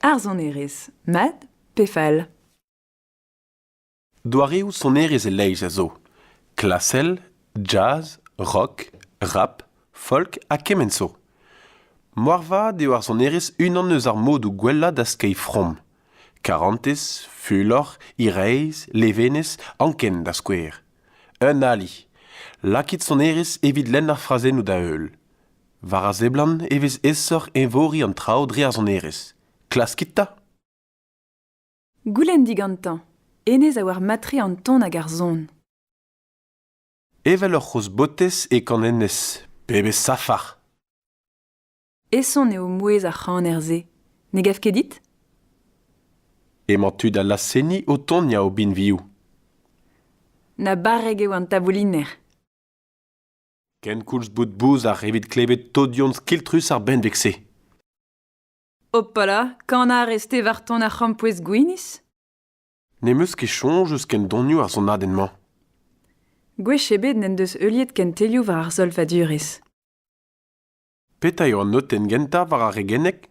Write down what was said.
Ar sonerezh, mat pe fall? Doareoù sonerezh e-leizh a zo: klasel, jazz, rock, rap, folk ha kement zo. Moarvat eo ar sonerezh unan eus ar modoù gwellañ da skeiñ from. Karantez, fulor, hiraezh, levenez, anken da skouer. Un ali: lakit sonerezh evit lenn ar frazennoù da-heul. War a seblant e vez aesoc'h eñvoriñ an traoù dre ar sonerezh. Klaskit 'ta ! Goulenn digantañ. Hennezh a oar mat-tre an ton hag ar son. Evel ur c'hozh botez e kan hennezh. Pebezh safar ! Heson eo mouezh ar c'haner-se. Ne gav ket dit? Emañ tud al laz-seniñ o toniañ o binvioù. Na barrek eo an tabouliner. Kenkoulz bout bouzar evit klevet todion skiltrus ar benveg-se. Hopala, kanañ a rez-te war ton ar c'hrampouezh gwinizh? N'em eus ket soñj eus kendonioù ar sonadenn-mañ. Gwech ebet n'en deus heuliet kentelioù war ar solfadurezh. Petra eo an notenn gentañ war ar regenneg?